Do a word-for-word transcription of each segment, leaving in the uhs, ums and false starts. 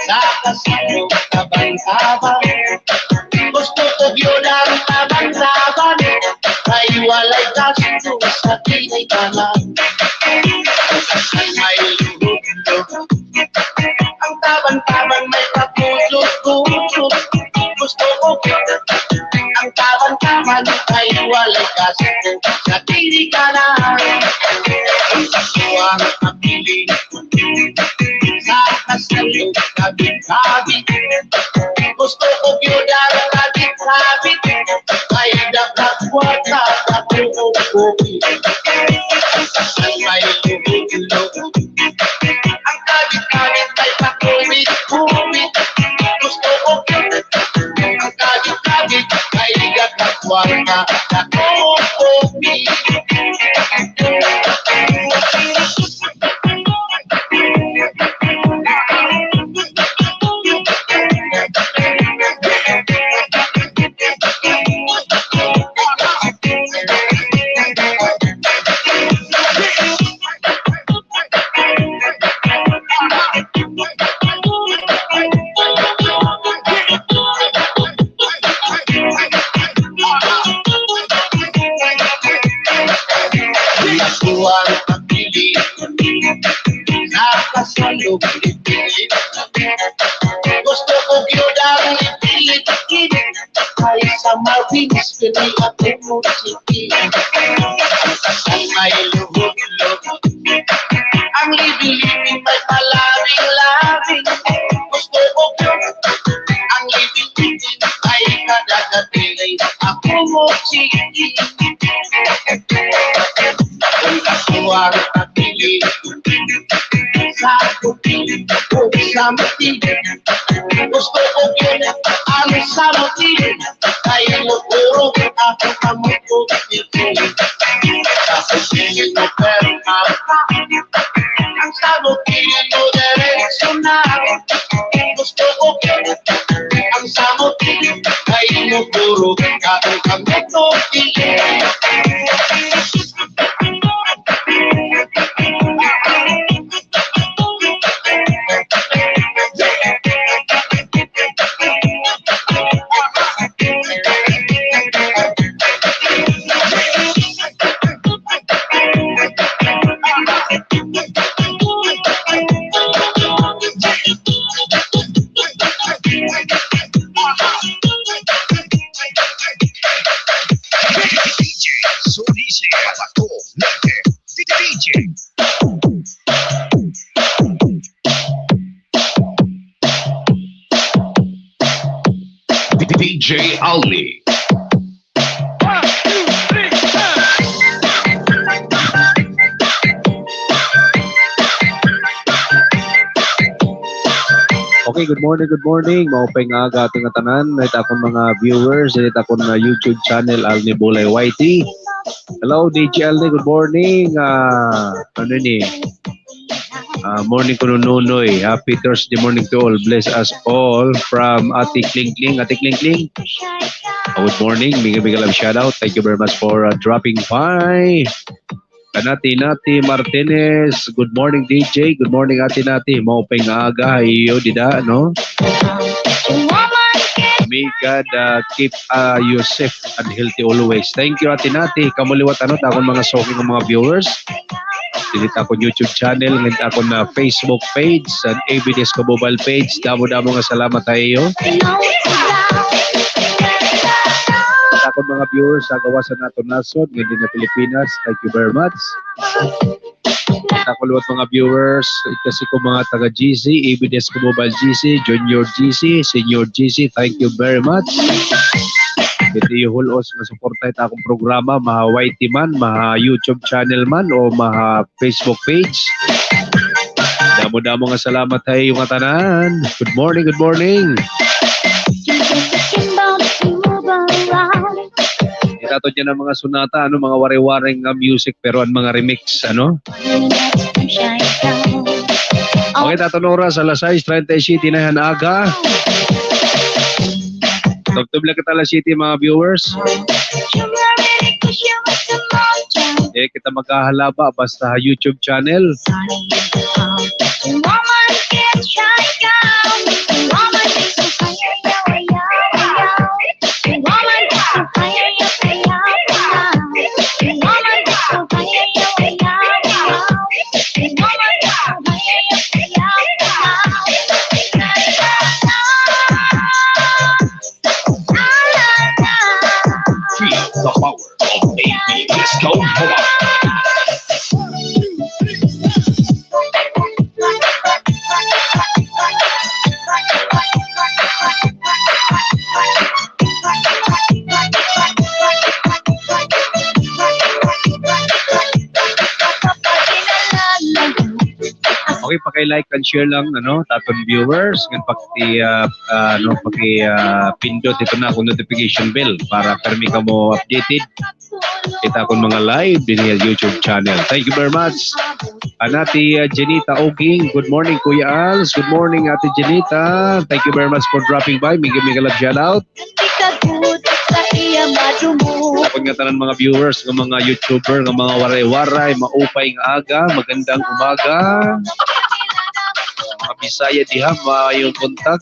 Sa kasalog taban-taban. Gusto ko gyud an taban-taban. Kay walay gasto sa ginikanan. May luhod-luhod. Ang taban-taban may pakusog-kusog. Gusto ko ang taban-taban ay walay gasto sa ginikanan. Ang kasuwang mapili sa kasalog kabit-kabit. Gusto ko gyud an kabit-kabit ay dapat kwarta sa buong bukid. Ang may luhod-luhod. Ang kabit-kabit ay pakubit-kubit. Gusto ko ang kabit-kabit ay gagawang ka. Naku, okay. Kuha ang pagpili. Nakasalog ni Pilipin. Gusto ko gyud ang ipilit-pilit. Kay sa Marvin Spinning ako mo sige. Ang may luhod-luhod. Ang living-living may palabing-labing. Gusto ko ang living-living ay kadagating. Ako mo sige. Kung ako ang napili, sa puti o sa mati. Gusto ko gyud ang sa mati. Kay lugurog ako sa muti. Sa puti ko pero ang sa mati ko diretso na. Gusto ko gyud ang sa mati. Kay lugurog ako sa muti. D J Sonny Pato, D J. D J Alni. Okay, good morning, good morning. Maupay nga aga ha aton ngatanan. Hit akon mga viewers, hit akon, ah, YouTube channel, Alni Bulay Y T. Hello, D J Alni, good morning. Ah, ano ni? Ah, morning kuno Nonoy. Happy Thursday morning to all. Bless us all from Ate Klingkling. Ate Klingkling, ah, good morning. Mega, mega love shout out. Thank you very much for, ah, dropping by. Kan Ate Nati Martinez. Good morning, D J. Good morning, Ate Nati. Maupay nga aga ha iyo dida, no? May God, ah, keep, ah, you safe and healthy always. Thank you, Ate Nati. Kamo liwat, ano, ta akon mga suking nga mga viewers. Diri ta akon YouTube channel, ngan akon, ah, Facebook page, and A B D S ko mobile page. Damo-damo nga salamat ha iyo. Sa akon mga viewers, sa gawas han aton nasod, ngan dinhi ha Pilipinas, thank you very much. Sa akon liwat mga viewers, kasi ko mga taga G C, A B D S ko mobile G C, Junior G C, Senior G C, thank you very much. Diri hul-os nga suporta hit akon programa, maha Y T man, maha YouTube channel man, o maha Facebook page. Damo-damo nga salamat ha iyo ngatanan. Good morning, good morning. Ito ato dyan ang mga sonata, ano, mga wari-waring, ah, music, pero an mga remix, ano? Okay, it aton oras, alas sais treinta y siete na han aga. Tubtob la kita alas siyete, mga viewers. Diri kita maghahalaba basta ha YouTube channel. Paki-like and share lang, ano, ha aton viewers, ngan paki, ah, ah, ano, paki, ah, pindot iton akon notification bell para pirmi kamo updated hit akon mga live dinhi ha YouTube channel. Thank you very much. An Ate, ah, Janita Oging, good morning, Kuya Als. Good morning, Ate Janita. Thank you very much for dropping by. Mega, mega love shout out. Akon ngatanan mga viewers, nga mga YouTuber, nga mga Waray-Waray, maupay nga aga, magandang umaga. Mga Bisaya diha, maayong buntag.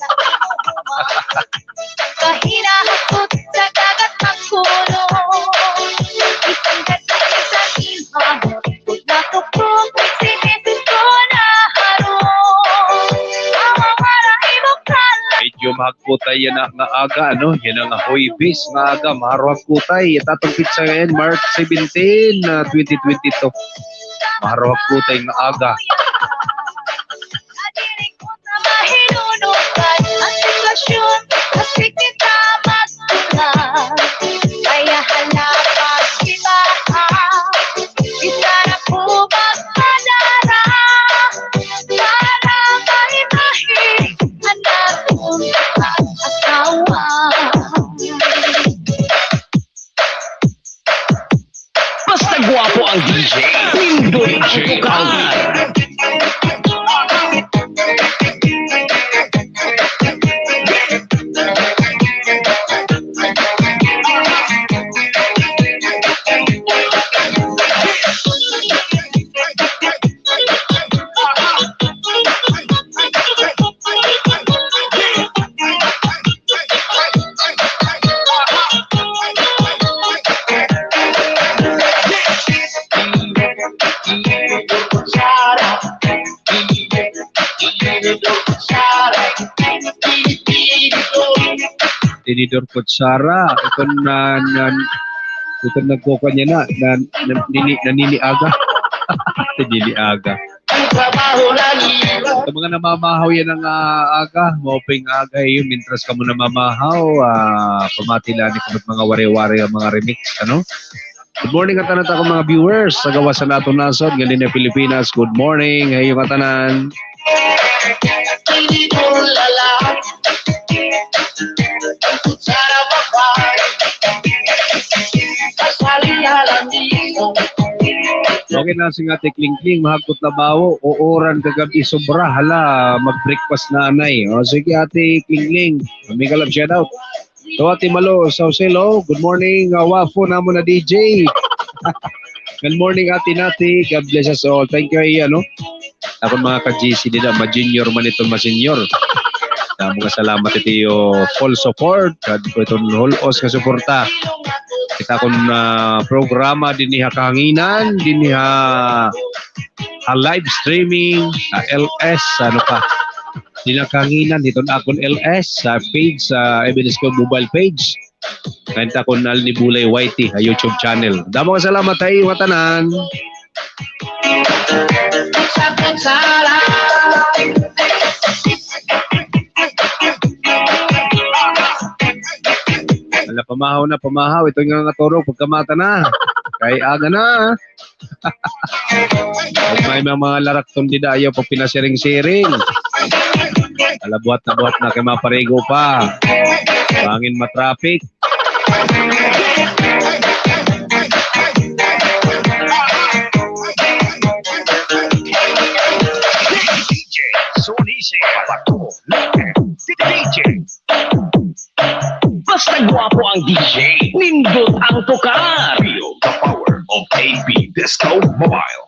Medyo mahagkutay yana nga aga, ano? Yana nga Huwebes nga aga, mahagkutay. It aton petsa ngayon, March seventeen, ah, twenty twenty-two. Mahagkutay nga aga. Basta guwapo ang D J, nindot ang vokal. Tinidor Kutsara. Iton na, na, iton nagkukuan niya na, na, na, nini-, naniniaga. Naniniaga. Sa mga namamahaw yana nga, ah, aga, maupay nga aga, eh, mientras kamo namamahaw, ah, pamati la ni kamo mga Waray-Waray nga mga remix, ano? Good morning ngatanan ha akon mga viewers ha gawas han aton nasod nga linya Pilipinas. Good morning ha iyo ngatanan. Okay na si Ate Klingkling, mahagkot na bawo, uuran kagab-i sobra, hala, mag-breakfast na anay. O, sige, Ate Klingkling, mega love shout out. To Ate Malo Saucelo, good morning, ah, wapo namon na D J. Good morning, Ate Nati. God bless us all. Thank you, ay, ano, akon mga ka-G C dida, ma-junior man iton ma-senior. Damo nga salamat ito iyo full support. Kadto iton hul-os nga suporta. Hit akon, ah, programa dinhi ha kahanginan, dinhi ha, ha live streaming, ha L S, ano pa. Dinhi ha kahanginan, hiton akon L S, sa page, sa Ebenezer Mobile page. Ngan hit akon Alni Bulay Y T, ha YouTube channel. Damo nga salamat ha iyo ngatanan. Hala, pamahaw na, pamahaw. Ito nga nga turog, pagkamata na. Kay aga na. Ug may mga, mga larakton dida, ayaw pagpinasiring-siring. Hala, buhat na, buhat na, kay maparigo pa. Bangin ma-traffic. D J Sonny Singh Pato, D J. Basta guwapo ang D J, nindot ang tukar. Feel the power of A P Disco Mobile.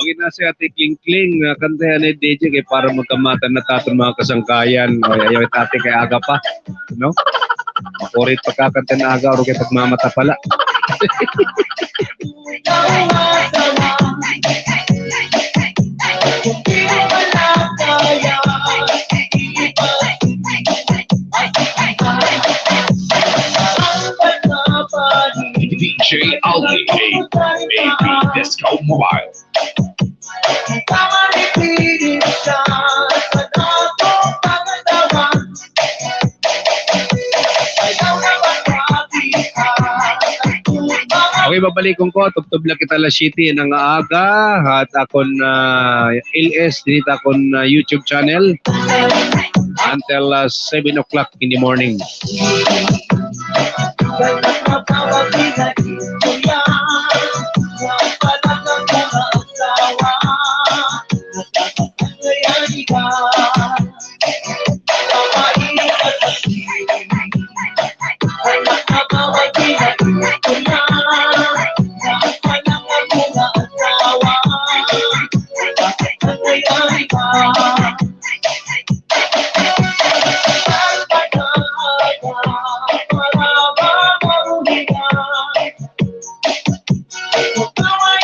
Okay na si Ate Klingkling, ah, kantahan ni D J kay para magkamatan na taton mga kasangkayan. Ay, ayaw, Ate, kay aga pa, no? Makurit pagkakanta na aga, o kay pagmamata pala. D J Alvin, A P Disco Mobile. Okay, babalikon ko, tubtob la kita alas siyete nga aga, ha akon, ah, L S, dinhi ha akon, ah, YouTube channel, until, ah, seven o'clock in the morning.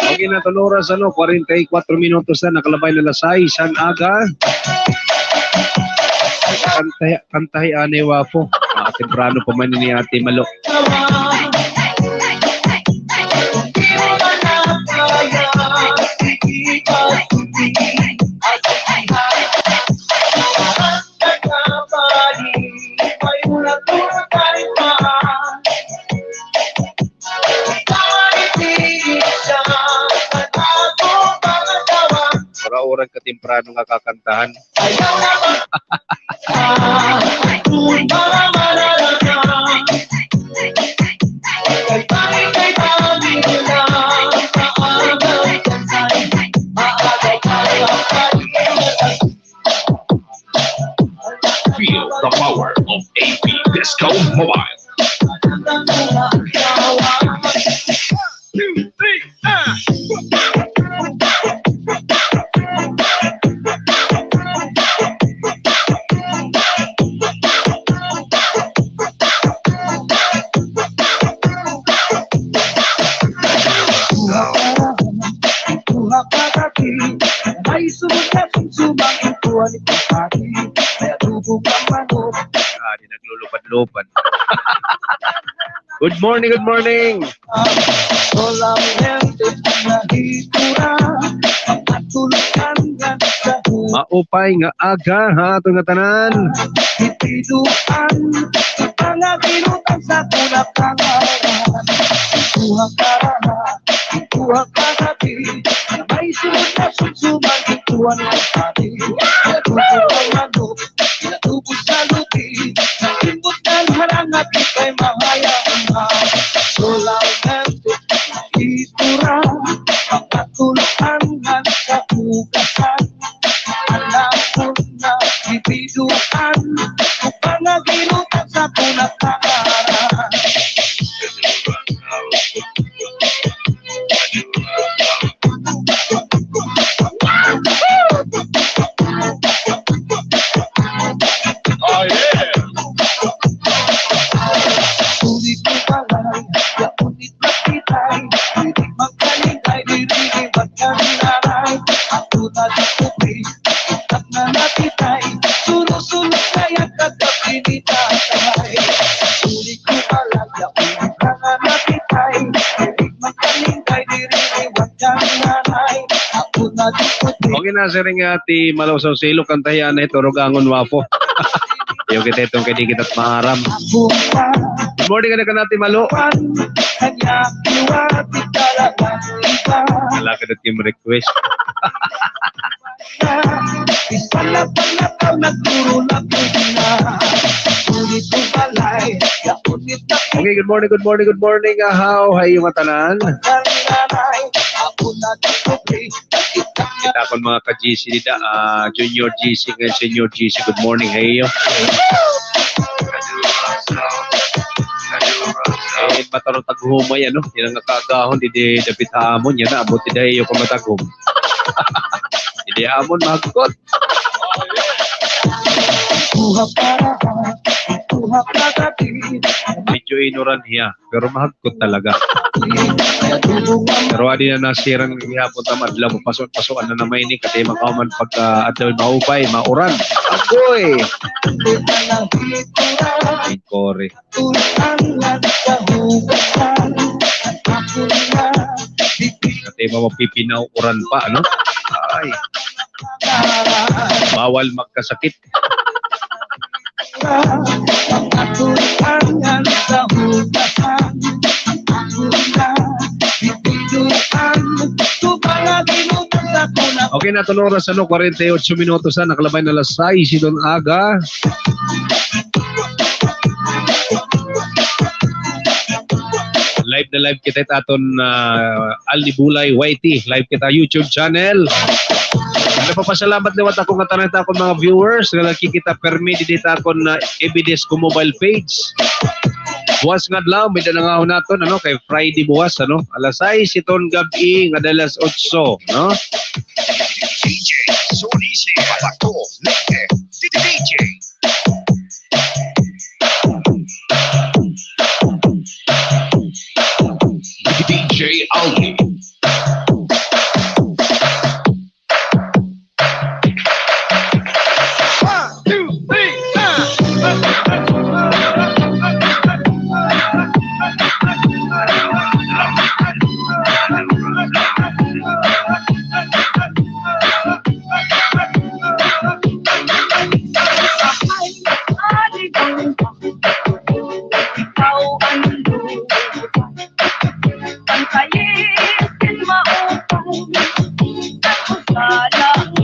Okay na, aton oras, ano, kwarenta y kuwatro minutos na, nakalabay na alas sais han aga. Kantahi, kantahi anay, wapo. Ah, temprano pa man ini, Ate Malo. Ura-ura ka temprano nga kakantahan. Feel the power of A P Disco Mobile. Two, three, ah. Ah, di naglulupad-lupad. Good morning, good morning. Maupay nga aga ha aton ngatanan. Okay na, siring nga Ate Malo, sa silo, kantahi anay, turugangon, wapo. Iyo kita iton kay di kita maaram. Good morning, ano ka na, Ate Malo? Wala ka na team request. Okay, good morning, good morning, good morning, ahaw, ha iyo ngatanan. Kita akon mga ka-G C dida, ah, Junior G C ngan Senior G C, good morning ha iyo. Eh, mataro taghumay, ano? Yana nga kaagahon, didi dapit ha amon, yana, abot dida ha iyo pa mataghum. Didi ha amon, mahagkot. Medyo inuran hiya. Pero mahagkot talaga. Pero adi na nasiran gihapon ta nga adlaw, papaso-pasoan na naman ini, kay makauman pagka adlaw maupay, mauran. Agoy! Inquiry. Mapipinauran pa, ano? Ay. Bawal magkasakit. Okay na, aton oras, ano, kwarenta y otso minutos, ha, nakalabay na alas sais iton aga. Live na live kita hit aton, ah, Alni Bulay Y T. Live kita YouTube channel. Nagpapasalamat liwat ako ngatanan hit akon mga viewers nga nagkikita pirmi didi hit akon, ah, A B D S ko mobile page. Buwas nga adlaw, may-ada na ngahon naton, ano, kay Friday buwas, ano, alas sais iton gab-i ngada alas otso, no? D J Sonny Bato, D J. D J Alvin. One, two, three, ah!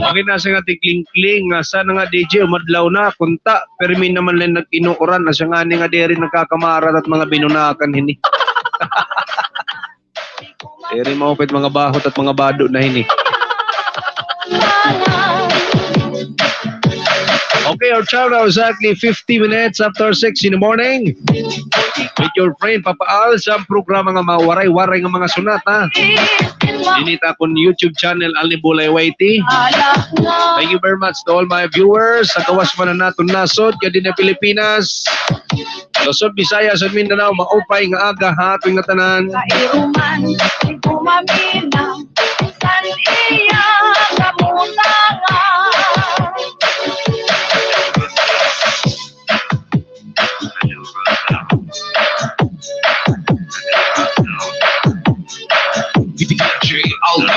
Ang ginasa nga ti Klingkling, nga sana nga D J, umadlaw na, kunta, pirmi naman la nag-inuuran, asya ngani nga diri nagkakamara it mga binunakan hini. Diri maupay it mga bahot it mga bado na hini. Okay, our time now exactly fifty minutes after six in the morning. With your friend, Papa Al, sa programa nga Mawaray-Waray nga mga Sunat, ha? Dinhi hit akon YouTube channel, Alni Bulay Y T. Thank you very much to all my viewers. Sa gawas man han aton nasod, kay dinhi ha Pilipinas. Luzon, Visayas, ug Mindanao, maupay nga aga ha aton ngatanan. Kairuman, gumamina, san iya kamutangan. D J Alvin.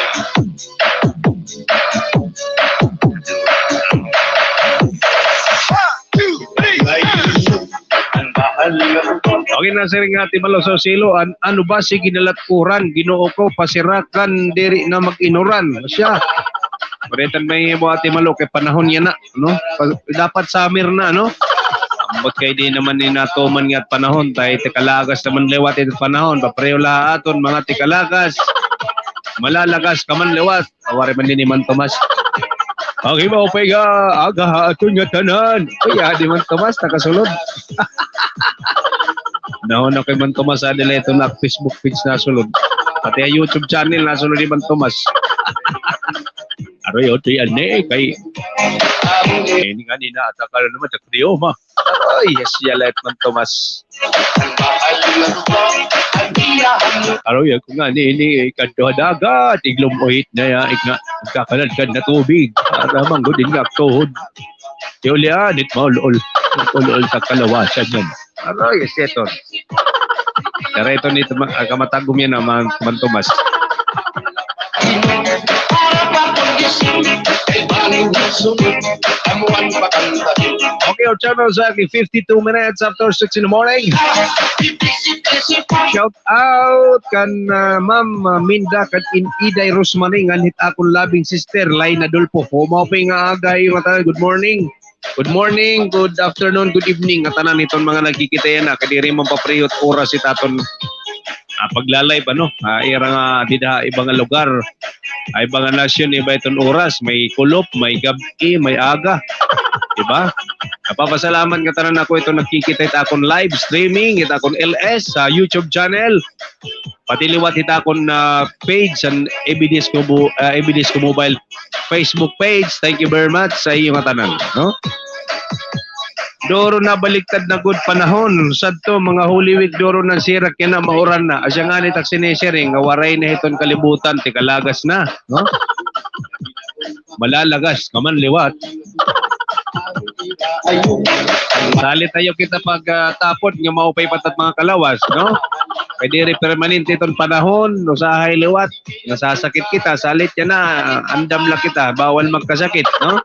Okay na, siring nga Ate Malo sa Silo, an-, ano ba, sige na lat uran, Ginoo ko, pasirakan, diri na mag-inuran. Siya. Paritan may mo Ate Malo, kay panahon yana, no? Pa-, dapat summer na, no? Ambot kay di naman ni natuman nga panahon, tay tikalagas naman liwat it panahon, papareho la ha aton, mga tikalagas. Malalagas ka man liwat. Waray man dinhi Man Tomas. Ang himaupay nga aga ha aton ngatanan. Uy, adi Man Tomas, nakasulod. Nahuna kay Man Tomas, adi la iton Facebook page nasulod. Pati ha YouTube channel nasulod ni Man Tomas. Aroy, otoy ani, kay ini ngani na, atakal naman, takdiyo, ma. Aroy, siya la it Man Tomas. Aroy, ako ngani ini, ikadto ha dagat, iglum-uhit na ya, ik nga, kakanadkad na tubig. Para man gud ini nga tuhod. Ti ulian, it maul-ol. Ul-ol ta kalawasan yan. Aroy, siya to. Pero ito nito, ma-, ah, kamatagom yan, ah, Man, Man Tomas. Okay, our time now exactly fifty-two minutes after six in the morning. Shout out kan, ah, Ma'am, ah, Minda kan in Iday Rosmani ngan hit akon loving sister, Lain Adolfo. Maupay nga aga, eh, mata. Good morning. Good morning, good afternoon, good evening. Ngatanan hiton mga nagkikita yana, kay diri man papareho it oras it aton, ah, pagla-live, ano? Ah, ira nga dida ha iba nga lugar, ha iba nga nasyon, iba iton oras. May kulop, may gab-i, may aga. Diba? Napapasalamat ngatanan ako iton nagkikita hit akon live streaming, hit akon L S sa YouTube channel. Pati liwat hit akon, ah, page, an A B D S ko bu-, ah, A B D S ko mobile Facebook page. Thank you very much sa iyo ngatanan, no? Duro na, baliktad na gud panahon. Sadto, mga Holy Week, duro na sirak yana, mauran na. Asya ngani it ak sinisiring nga waray na hiton kalibutan, tikalagas na, no? Malalagas ka man liwat. Salit ayaw kita pag, ah, tapod nga maupay pa it at mga kalawas, no? Kay diri permanente iton panahon, usahay liwat, nasasakit kita, salit yana, andam la kita, bawal magkasakit, no?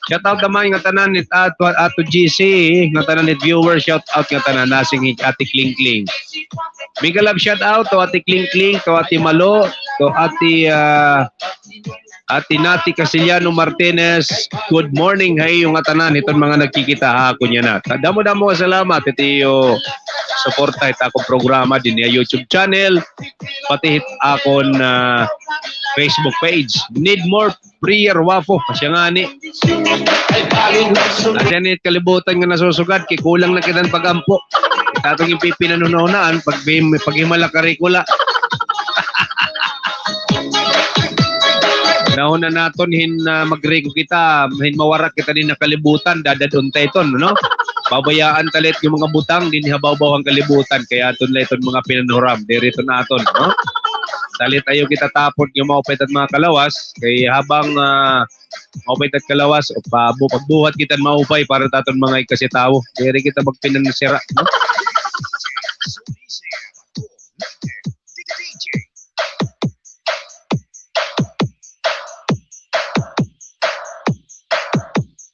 Shout out naman ngatanan nit ato, ato G C, ngatanan nit viewer, shout out ngatanan, nasiring hi Ate Kling Kling. Mega love shout out to Ate Kling Kling, to Ate Malo, to Ate, ah, Ate Nati Casiliano Martinez, good morning ha iyo ngatanan, hiton mga nagkikita ha akon yana. Damo-damo nga salamat hit iyo suporta hit akon programa dinhi ha YouTube channel, pati hit akon, ah, Facebook page. Need more prayer, wapo. Asya ngani. Asya ngani it kalibutan nga nasusugad, kay kulang na kita hin pag-ampo. It aton ginpipinanhunahunaan, pag-, paghimala karikula. Nahuna naton hin, ah, magriko kita, hin mawarak kita dinhi ha kalibutan, dadad-on ta iton, no? Pabayaan ta la it mga butang dinhi ha bawbaw han kalibutan, kay aton la iton mga pinanhuram, diri iton aton, no? Salit ayaw kita tapod nga maupay it at mga kalawas, kay habang, ah, maupay it at kalawas, o pa-, bu-, pagbuhat kita maupay para hit aton mga ikasitawo. Diri kita magpinansira, no?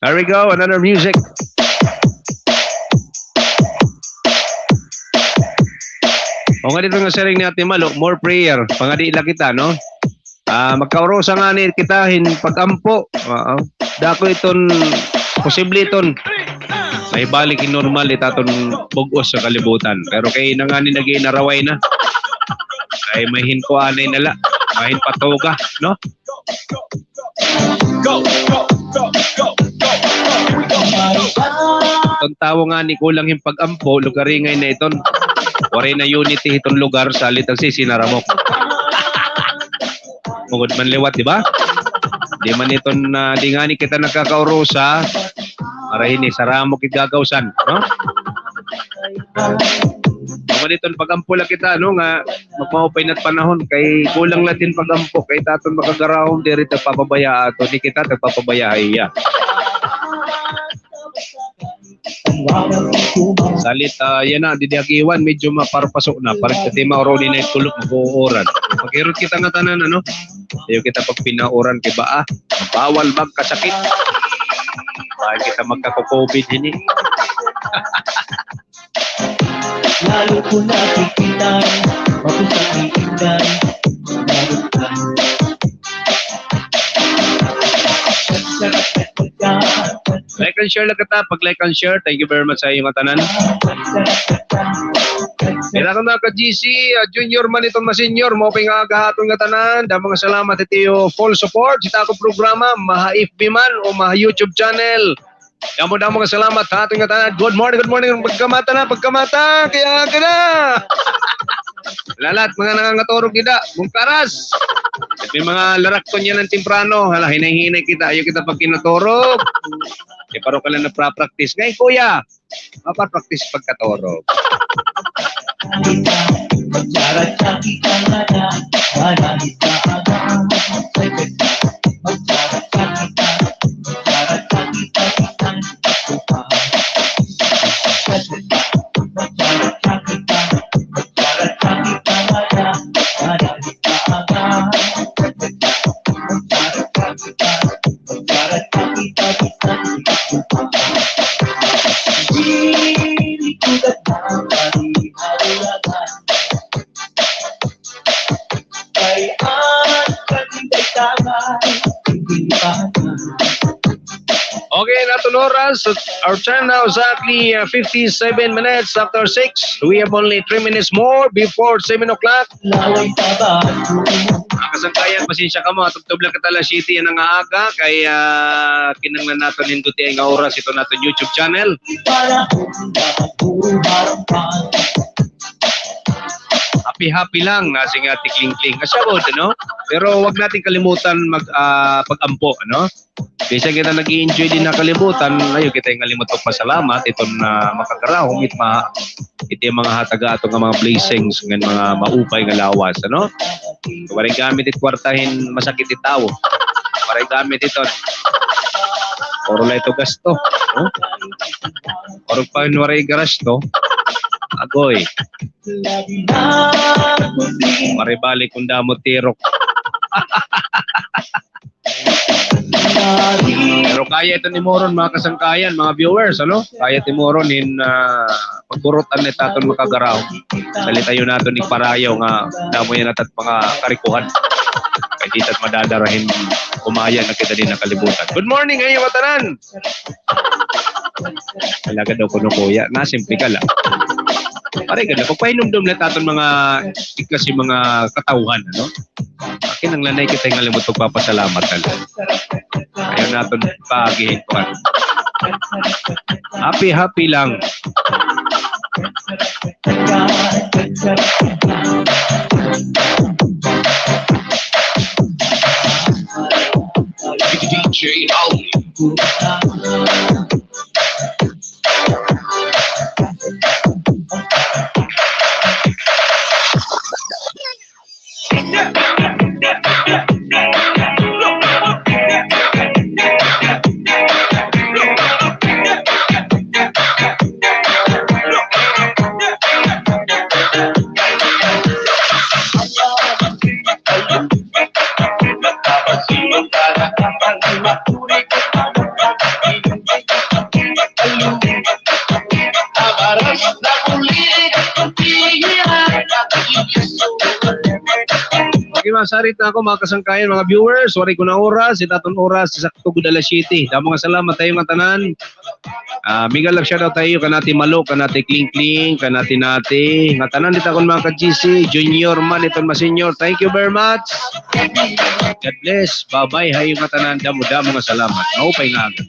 There we go, another music. O nga dito nga siring ni Ate Malo, more prayer. Pangadi la kita, no? Ah, magkaurusa ngani kita hin pag-ampo. Oo. Dako iton, posible iton maibalik hin normal it aton bug-os nga kalibutan. Pero kay na ngani nag-iinaraway na. Kay may hin kuanay na la, may hin patuga, no? Iton tawo ngani kulang hin pag-ampo, lugaringay na iton. Waray na unity hiton lugar, salit an sisinaramok. Bangod man liwat, di ba? Di man iton, ah, di ngani kita nagkakaurusa, para hini, saramok it gagawsan, no? Bangod iton pag-ampo la kita, no, nga magmaupay na it panahon, kay kulang la it hin pag-ampo, kay it aton makagarahom, diri ta papabayaa ato, di kita ta papabayaa ha iya. Salit, ah, yana, didi ha Guiuan, medyo maparpaso na. Parehas kita mauroni na it kulop, mag-uuran. Maghirot kita ngatanan, ano? Ayaw kita pagpinauran kay baa, bawal magkasakit. Bawal kita magkako-covid hini. Like and share la kita, pag-like and share. Thank you very much ha iyo ngatanan. Kita ko na ka G C, ah, junior man iton ma-senior, maupay nga aga ha aton ngatanan. Damo nga salamat hit iyo full support hit akon programa, maha F B man o maha YouTube channel. Damo-damo nga salamat ha aton ngatanan. Good morning, good morning. Pagkamata na, pagkamata. Kay aga na. Lalat, mga nangangaturog dida. Mungkaras. May mga larakton yana hin temprano. Hala, hinay-hinay kita. Ayaw kita pagkinaturog. Kay paro ka la nagpra-practice. Ngay, kuya, mapa-practice pagkaturog. Okay, an aton oras, our time now exactly, uh, fifty-seven minutes after six. We have only three minutes more before seven o'clock. Mga kasangkayan, pasensya kamo, ha tubtob la kita alas siyete yana nga aga, kay, ah, kinahanglan naton hin gutiay nga oras iton aton YouTube channel. Happy-happy lang, nasiring hi Ate Kling Kling. Asya gud, no? Pero wag natin kalimutan mag, ah, pag-ampo, no? Bisan kita nag-i-enjoy dinhi ha kalibutan, ayaw kita ngalimot pagpasalamat iton, ah, makagarahom, it ma-, it iya mga hatag ha aton nga mga blessings ngan mga maupay nga lawas, ano? Waray gamit it kwarta hin masakit it tawo. Waray gamit iton. Puro la ito gasto. Oh? Orog pa hin waray garasto. Agoy. Waray balik kon damo tirok. Pero kaya ito ni Moron, mga kasangkayan, mga viewers, ano? Kaya ti Moron hin, ah, pagburutan ni Taton Makagaraw. Salitayon naton ni parayaw nga damo yana tat mga karikuhan. Kay di tat madadara hin kumaya na kita din nakalibutan. Good morning, hayo ngatanan. Talaga daw kuno kuya. Nasimple ka lang. Pare ka na. Pagpahinumdom na taton mga klase mga katawhan, ano? Kinahanglan na kita ngalimot pagpapasalamat na lang. Ayaw naton paagihin pa. Happy, happy lang. D J Alvin. Okay, masarit na ako, mga kasangkayan, mga viewers. Waray ko na oras, ita aton oras, sakto gud alas siyete. Damo nga salamat ha iyo ngatanan. Ah, mega love shoutout ha iyo, kan Ate Malo, kan Ate Kling Kling, kan Ate Nati, ngatanan dita kon mga ka-G C, junior man, iton ma-senior. Thank you very much. God bless. Bye-bye ha iyo ngatanan. Damo-damo nga salamat. Maupay nga aga.